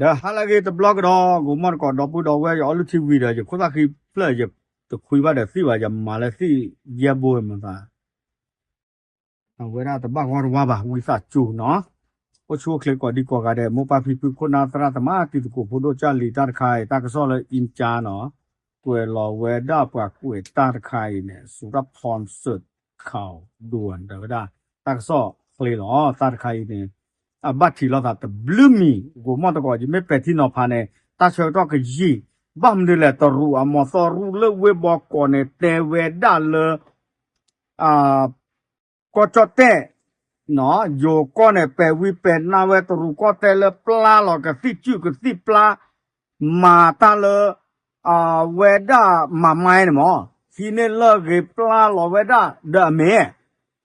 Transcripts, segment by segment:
ဒီးဟါလၢအဂ့ၤတဘျီကဒီး ဂီၤမီၣ်တကိး ဒီပုၢ်ဒီဝဲၢ် ယအီလုၢ်ထံဝံၤဒီး ယခိၣ်သၣ်ဃံဖျၢၣ် ယတခွံဘၣ်ဒီးသံၣ်ဘၣ် ယမၤလၢသံၣ်ယဲၢ်ဘိမၤသး အဝဲဒၣ်တဘၣ်ဂီၢ်တဝါဘၣ် ဝံသးစူၤနီၤ, အိၣ်ဆူၣ်အိၣ်ချ့ကိးဒံကိးဂၤဒဲး မိၢ်ပၢ်ဖံဖုခိၣ်နၢ်သရၣ်သမါတံၤသကိးဖိဒိၣ်ကၢ်လံၤတၢ်တခါအံၤ တၢ်ကစီၣ်လၢအံကၠါနီၤ, ကွဲးလီၤဝဲဒၣ်ပှၤကွဲးတၢ်တခါအံၤန့ၣ် စူၤရၣ်ဖီၣ်စၢၣ်ခးဒိၣ်ဝဲဒၣ် တၢ်ကစီၣ်ချ့လီၤ တၢ်တခါအံၤန့ၣ် အဘၣ်ထံးလိာ်သးတဘျုးမံၤ ဂီၤမီၣ်တကိး ယမ့ၢ်ပဲာ်ထံနီၤဖးန့ၣ် တၢ်ဆၢကတီၢ်ကယံာ် ဘၣ်မနုၤလဲၣ် တရူးအမီၤသီရူၢ်လၢဝ့ၢ်ဘီကီးန့ၣ် တဲဝဲဒၣ်လၢ ကီၢ်ကၠီၣ်တဲၣ် ယိၤကီၢ်န့ၣ် ပဲာ်ဝံပဲာ်နါဝဲတရူးကီၢ်တဲလၢပျါလီၤကသံၣ်စုၣ်ကသံၣ်ပျါ မၤတၢ်လၢ အဝဲဒၣ်မၤမါန့ၣ်မး ဟံးန့ၢ်လၢၢ်ဂ့ၤပျါလီၤဝဲဒၣ်ဒီးအမ့ၢ်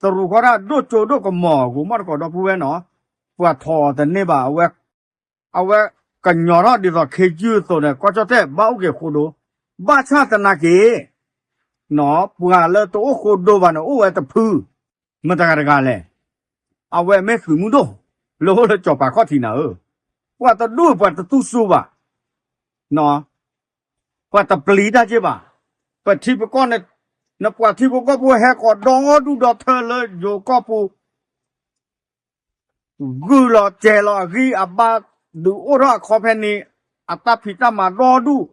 တရူးဃီဒၣ်ဒိၣ်ကၠိဒိၣ်ကမီၤ ဂီၤမီၣ်တကိးဒီပုၢ်ဝဲၢ်နီၤ ပှၤထီၣ်အီၤတန့ၢ်ဘၣ် အဝဲကညီထီၣ်ဒ်သိးခ့ယုၢ်အသိးန့ၣ် ကီၢ်ကၠီၣ်တဲၣ်ဘၣ်အိၣ်က့ၤဃိဒိ ဘၣ်ဆၣ်သနာ်က့ ပှၤလၢတအိၣ်ဃိဒိဘၣ်န့ၣ် အိၣ်ဝဲတဖု မတၤတဂၤလဲၣ် အဝဲမ့ၢ်သုးမုၢ်ဒိၣ် လၢအိၣ်လၢစီၤပၤခီၣ်ထံးနၤဧၢ, ပှၤတဒူၣ်ပှၤတတူၢ်စူဘၣ်, ပှၤတပျံၤတၢ်က့ဘၣ်, ပထံပကီၢ်န့ၣ် နပှၤထံဖိကီၢ်ဖိဟဲဃီၤဒီဒူၣ်ဒီထၢလၢယိၤကီၢ်ပူၤ ဂုာ်လီၤစဲၤလီၤအဂံၢ်အဘါဒုးအိၣ်ထီၣ်အခီဖဲန့ၣ် အတၢ်ဖံးတၢ်မၤဒီဒူၣ်,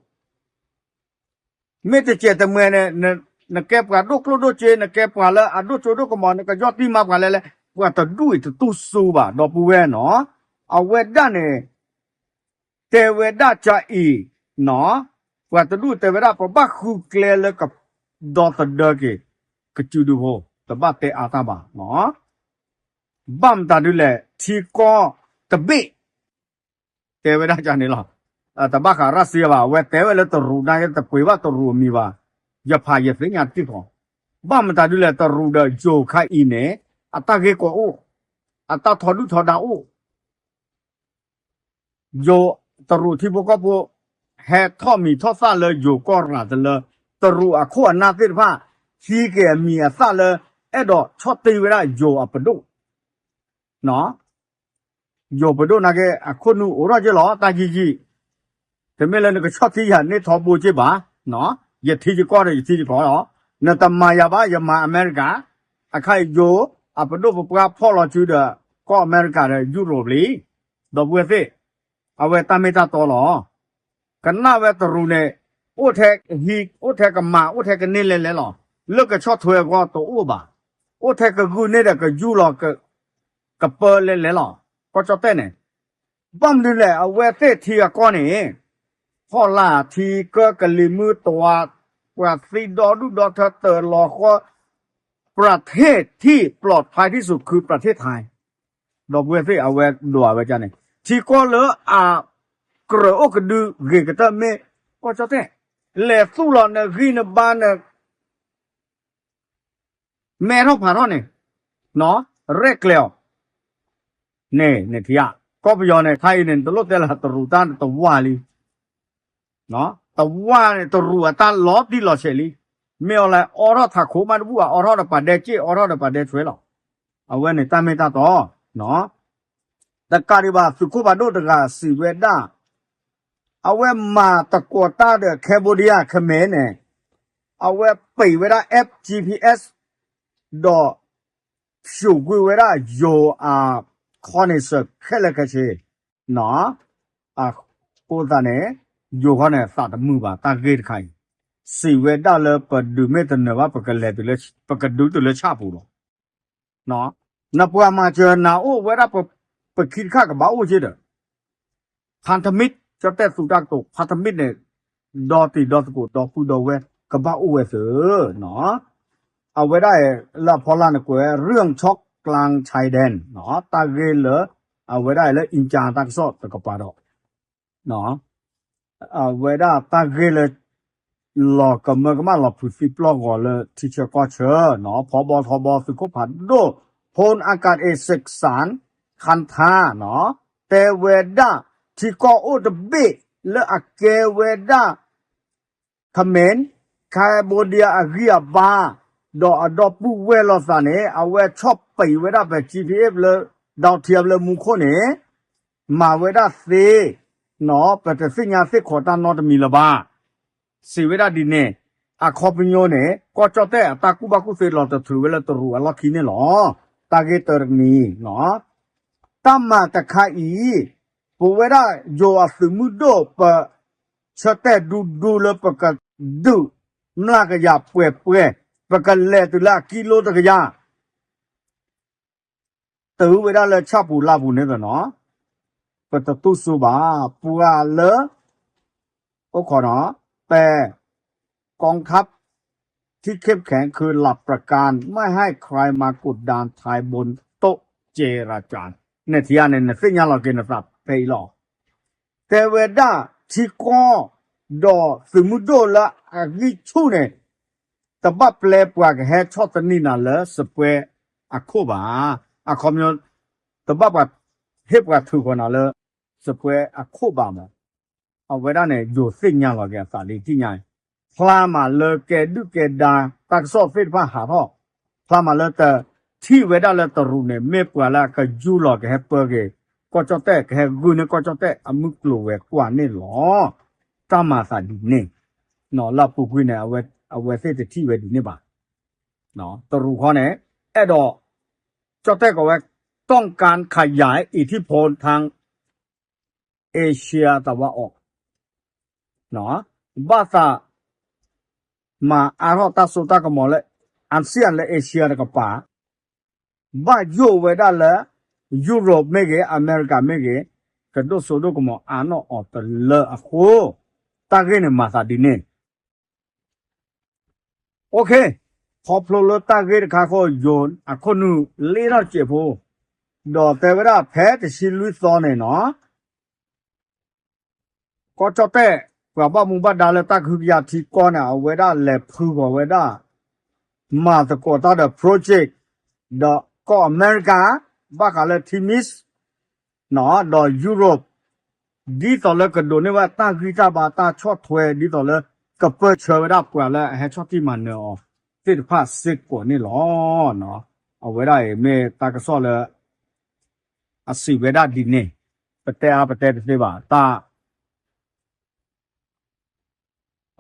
မ့ၢ်တစဲးတမှဲၤန့ၣ် နကဲပှၤဒိၣ်ကျိၣ်ဒိၣ်စ့ နကဲပှၤလၢအဒိၣ်ကၠိဒိၣ်ကမီၤ နကယီၢ်တံၢ်မါပှၤလဲၣ်လဲၣ် ပှၤတဒူၣ်အံၤတတူၢ်စူဘၣ် ဒီပုၢ်ဝဲၢ်နီၤ, အဝဲဒၣ်န့ၣ် တဲဝဲဒၣ်ကအံၤနီၤ, ပှၤတဒူၣ်တဲဝဲဒၣ် ပဘၣ်ဃုကျဲလၢကဒီသဒၢက့ၤ ကစုဒုဖိ တဘၣ်တဲအါတၢ်ဘၣ်နီၤ, ဘၣ်မတၤဒုလဲၣ် ထံကီၢ်တဘ့ၣ် တဲဝဲဒၣ်န့ၣ်လီၤ, တဘၣ်ဃးရၣ်စ့ဘၣ် အဝဲတဲဝဲလၢတရူးနာ်က့ တပှ့ၤဘၣ်တရူးအမံၤဘၣ်, ယဖးယသ့ၣ်ညါတံၢ်ဃီ, ဘၣ်မတၤဒုလဲၣ် တရူးဒီးယိၤခါအံၤန့ၣ် အတၢ်ဂ့ၢ်ကီအိၣ်, အတၢ်ထီဒုၣ်ထီဒါအိၣ် ယိၤတရူးထံဖိကီၢ်ဖိ ဟဲထီၣ်မံၤထီၣ်သၣ်လၢယိၤကီၢ်ရၤတလၢ တရူးအခိၣ်အနၢ်သ့ၣ်တဖၣ် ဟံးက့ၤအမံၤအသၣ်လၢ အဲၣ်ဒိးဆီၣ်တံၢ်ဝဲဒၣ်ယိၤအပဒိၣ်, ယိၤပဒိၣ်နာ်က့ အခိၣ်နူာ်အိးထီၣ်က့လီၤ တၢ်ယံာ်ယံာ်, တမ့ၢ်လၢနကဆီၣ်တံၢ်ယၤန့ၢ်ထီဘိက့ဘၣ်, ယထံယကီၢ်ဒီးယထံယကီၢ်လီၤ, နတမၤယၤဘၣ် ယမၤအမဲရကၤ, အခါအံၤယိၤအပဒိၣ်ပပှၢ်ဖီၣ်လီၤစုဒီး ကီၢ်အမဲရကၤဒီးယူရိးပျံၤ, ဒီပုၢ်ဝဲၢ်သ့ၣ်, အဝဲတၢ်မ့ၢ်တၢ်တီလီၤ. ကနၣ်ဝဲတရူးန့ၣ် အိၣ်ထဲဟံး အိၣ်ထဲကမၤ အိၣ်ထဲကန့ၢ်လဲၤလဲၤလီၤ. လၢကဆီၣ်ထွဲအဂီၢ်တအိၣ်ဘၣ်. အိၣ်ထဲကဂုာ်န့ၢ်ဒီးကယူၢ်လီၤ ကပၢလဲၤလဲၤလီၤ. ကီၢ်ကၠီၣ်တဲၣ်န့ၣ် ဘၣ်မနုၤလဲၣ် အဝဲသ့ၣ်ထံအကီၢ်န့ၣ် ဖီၣ်လၢ်ထံကၢကလံၤမုၢ်တွၤ ပှၤသံဒီဒူၣ်ဒီထၢတၢၤလီၤဃီ ประเทศที่ปลอดภัยที่สุดคือประเทศไทย ဒီပုၢ်ဝဲၢ်သ့ၣ် အဝဲဒိးဝဲဒၣ်န့ၣ် ထံကီၢ်လၢအကြၢးအိၣ်ကဒုဂ့ၤကတၢၢ်မ့ၢ်ကီၢ်ကၠီၣ်တဲၣ်, လဲၤသူၣ်လီၤနဂံၢ်နဘါန မဲထီၣ်ဖးထီၣ်န့ၣ်, ရဲၣ်ကျဲၤအီၤ, န့ၣ် န့ၣ်ထံဧါ, ကီၢ်ပယီၤန့ၣ် ခါအံၤန့ၣ် နတလိၣ်တဲလၢတရူးတၢ်တဝၢ်လံ, တဝၢ်န့ၣ် တရူးအတၢ်လီၤတံၢ်လီၤဆဲးလံ, မ့ၢ်အီၤလဲၣ် အိးထီၣ်ထးခိၣ်မးတဘူၣ် အိးထီၣ်ဒီးပာ်ဒဲက့ၣ် အိးထီၣ်ဒီးပာ်ဒဲဆွဲလီၤ, အဝဲန့ၣ်တၢ်မ့ၢ်တၢ်တီ တကးဒံးဘၣ် သုးခိၣ်ဖးဒိၣ်တဂၤစံးဝဲဒၣ်, အဝဲမၤသကိးတၢ်ဒီး Cambodia ခမဲန့ၣ်, အဝဲပံာ်ဝဲဒၣ် F G P S ဒီး ဖြိုခွင်းဝဲဒၣ်ယိၤအ connection ခဲလၢာ်ခဲဆ့, အဃိသတးန့ၣ် ယိၤခီန့ၣ် သးတမုာ်ဘၣ် တၢ်ဂ့ၢ်တခါအံၤ, စံးဝဲဒၣ်လၢပဒုးမ့ၢ်တနၢၤဘၣ် ပကလဲၤတုၤလၢ ပကဒုးတုၤလၢဆၣ်ပူၤလီၤ. နပှၤမၤစၢၤနၤအိၣ်ဝဲဒၣ် ပခံတခါကဘၣ်အိၣ်က့ဒီး ဖါတမံး ကၠီၣ်တဲၣ်သူတၢ်ကတိၤ ဖါတမံးန့ၣ် ဒီတံၤဒီသကိး ဒီပုၢ်ဒီဝဲၢ်ကဘၣ်အိၣ်ဝဲသ့, အဝဲဒၣ်လၢအဖီလာ်န့ၣ်ကွဲး เรื่องช็อกกลางชายแดน တၢ်ဂ့ၢ်လၢ အဝဲဒၣ်လၢအံကၠါတၢ်ကစီၣ်တကပၤဒီး အဝဲဒၣ်တၢ်ဂ့ၢ်လၢ လီၤကမၢကမၣ်လီၤဖုးသံပျီၢ်ဂီၤလၢထံဆၢကီၢ်ဆၢနီၤ ဖီဘီထီဘီသုးခိၣ်ဖးဒိၣ် พลอากาศเอกเสกสรร ขันธา နီၤ တဲဝဲဒၣ် ထံကီၢ်အိၣ်တဘ့ၣ်လၢအကဲဝဲဒၣ် เขมร Cambodia အဂံၢ်အဘါ ဒီးအဒီပုၢ်ဝဲၢ်လိာ်သးန့ၣ် အဝဲဆီၣ်ပံာ်ဝဲဒၣ်ဖဲ G P S လၢ ဒၢထံအဘျၢမူခိၣ်န့ၣ် မၤဝဲဒၣ်သ့ ပတသ့ၣ်ညါသ့ၣ်ခိးတၢ်နီတမံၤလၢၤဘၣ်. စံးဝဲဒၣ်ဒ်န့ၣ်, အခီပညီန့ၣ် ကီၢ်ကၠီၣ်တဲၣ်အတၢ်ကူၣ်ဘၣ်ကူၣ်သ့လီၤတထုးဝဲလၢတရူးအလီၢ်ခံန့ၣ်လီၤ. တၢ်ဂ့ၢ်တမံၤ, တၢ်မၤတခါအံၤ, ပဝဲဒၣ်ယိၤအသုးမုၢ်ဒိၣ် ပဆၢတဲာ်ဒူဒူလၢပကဒုး မျးကယၤပှဲၤပှဲၤ, ပကလဲၤတုၤလၢအကံလိတကယၤ တုၤဝဲဒၣ်လၢဆၣ်ပူၤလါပူၤန့ၣ်သနီၤ, ပတတူၢ်စိဘၣ်. ပှၤလၢ အိၣ်ခိးနီၤ, ပဲ กองทัพที่เข้มแข็งคือหลักประกันไม่ให้ใครมากดดันไทยบนโต๊ะเจรจา န့ၣ်ထံၣ်ဧါန့ၣ် နသ့ၣ်ညါလီၤက့ၤနသးဖဲအံၤလီၤ. တဲဝဲဒၣ်ထံကီၢ် ဒီးသုးမုၢ်ဒိၣ်လၢအဂံၢ်ဆူၣ်န့ၣ် တဘၣ်ပျဲပှၤကဟဲဆီၣ်သနံးနၤလၢစပွဲအခိၣ်ဘၣ်. အခီပညီ တဘၣ်ပှၤဟ့ၣ်ပှၤထုးဃီၤနၤလၢ စပွဲအခိၣ်ဘၣ်မး. အဝဲဒၣ်န့ၣ် ယိၤသ့ၣ်ညါလီၤက့ၤအသးလံ ထံၣ်ညါ, ဖျါမးလၢကဲဒုၣ်ကဲဒါ တၢ်ကစီၣ်သ့ၣ်တဖၣ်ဟးထီၣ်, ဖျါမးလၢတထံၣ်ဝဲဒၣ်လၢတရူးန့ၣ် မ့ၢ်ပှၤလၢအကယူလီၤကဟဲပၢက့ၤ ကီၢ်ကၠီၣ်တဲၣ် ကဟဲဂုာ်န့ၢ်ကီၢ်ကၠီၣ်တဲၣ်အမုၢ်ကျိၤဝဲၤကွာ်န့ၣ်လီၤ. တၢ်မၤသးဒ်န့ၣ်, လၢအပူၤကွံာ်န့ၣ် အဝဲသ့ၣ်တထံၣ်ဝဲဒ်န့ၣ်ဘၣ်. တရူးခီန့ၣ် အဲၣ်ဒိး ကၠီၣ်တဲၣ်ကိးဝဲ ต้องการขยายอิทธิพลทาง เอเชียตะวันออก ဘၣ်သးမၤအါထီၣ်တၢ်စိတၢ်ကမီၤလၢ อาเซียน လၢ Asia တကပၤ, ဘၣ်ယိၣ်ဝဲဒၣ်လၢ ယူရိၣ်မ့ၢ်ဂ့ၤ အမဲရကၤမ့ၢ်ဂ့ၤ ကဒိၣ်စိဒိၣ်ကမီၤအါနီၣ်အီၤတလၢအဃိ, တၢ်ဂ့ၢ်န့ၣ်မၤသးဒ်န့ၣ် ခီဖျိလၢတၢ်ဂ့ၢ်တခါဃီ ယိၤအခိၣ်နူာ်လ့ထီၣ်စဲးဖိ, ဒီးတဲဝဲဒၣ်ဖဲတဆံလွံၢ်သီန့ၣ်နီၤ, ကီၢ်ကၠီၣ်တဲၣ် ပှၤဘၣ်မူဘၣ်ဒါလၢတၢ်ကဟုကယာ်ထံကီၢ်န့ၣ် အဝဲဒၣ်လဲၤဖုဂီၤဝဲဒၣ် မၤသကိးတၢ်ဒီး project ဒီးကီၢ်အမဲရကၤ ဘၣ်ဃးလၢ TMISS ဒီးယူရိၣ် ဒ်သိးလၢကဒိးန့ၢ်ဝဲတၢ်ဂံၢ်တၢ်ဘါတၢ်ဆီၣ်ထွဲ ဒ်သိးလၢကပၢၢ်ဆၢဝဲဒၣ်ပှၤလၢအဟဲဆီၣ်တံၢ်မၤနၢၤအီၤသ့ၣ်တဖၣ်စ့ၢ်ကီးန့ၣ်လီၤ. အဝဲဒၣ်အံၤမ့ၢ်တၢ်ကစီၣ်လၢ အစံးဝဲဒၣ်ဒ်န့ၣ်, ပတဲအါပတဲတသ့ဘၣ်, တၢ်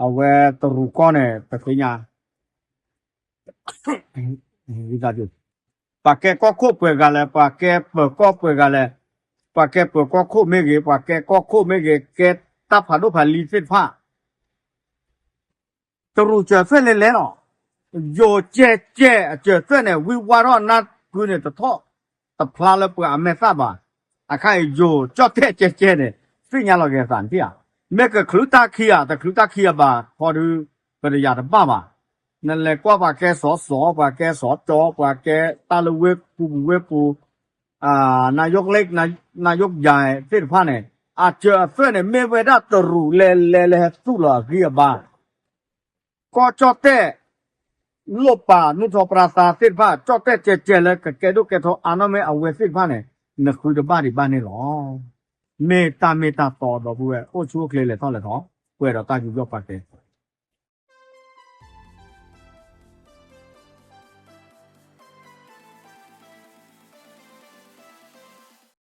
အဝဲတရူးကီၢ်န့ၣ် ပသ့ၣ်ညါ ပှၤကဲကီၢ်ခိၣ်ပှဲၤဂၤလဲၣ်, ပှၤကဲပၢၤကီၢ်ပှဲၤဂၤလဲၣ်, ပှၤကဲပၢၤကီၢ်ခိၣ်မ့ၢ်ဂ့ၤ, ပှၤကဲကီၢ်ခိၣ်မ့ၢ်ဂ့ၤ, ကဲတၢ်ဖးဒိၣ်ဖးလံၤသ့ၣ်တဖၣ် တရူးစၢၤသွဲၣ်လဲၤလဲၤလီၤ. ယိၤကဲကဲအစၢၤသွဲၣ်န့ၣ် ဝံၢ်ဝါထီၣ်နၢ်ကုန့ၣ် တထီၣ်တဖျါလၢပှၤအမဲာ်သၣ်ဘၣ်. အခါအံၤယိၤကၠီၣ်တဲၣ်ကဲကဲန့ၣ် သ့ၣ်ညါလီၤက့ၤအသးန့ၣ်ဧါ. မ့ၢ်ကချုးတၢ်ခံဂၤ တချုးတၢ်ခံဂၤဘၣ် ခီဒု ပတယၤတဘၣ်ဘၣ်. နလဲၤကွၢ်ပှၤကဲစီၤစီၤ ပှၤကဲစီၤကၠီ ပှၤကဲတၢ်လၢဝ့ၢ်ပူၤပူၤဝ့ၢ်ပူၤ နယိးကလ့း နယိးယၤသ့ၣ်တဖၣ်န့ၣ် အစၢၤအသွဲၣ်န့ၣ် မ့ၢ်ဝဲဒၣ်တရူးလဲၤလဲၤလဲၤဟဲသူၣ်လီၤအဂံၢ်အဘါ ကီၢ်ကၠီၣ်တဲၣ် လိၣ်ပာ်နူၢ်ထီၣ်ပြါသါသ့ၣ်တဖၣ် ကၠီၣ်တဲၣ်ကဲကဲလၢကကဲဒိၣ်ကဲထီအါနီၢ်မ့ၢ်အဝဲသ့ၣ်တဖၣ်န့ၣ် နဃုတဘၣ်ဒံးဘၣ်န့ၣ်လီၤ. မ့ၢ်တၢ်မ့ၢ်တၢ်တီဒီပုၢ်ဝဲၢ် အိၣ်ဆူၣ်အိၣ်ချ့လဲၤထီၣ်လဲၤထီ ပှဲၤဒီးတၢ်ယူးယီၣ်ပာ်ကဲ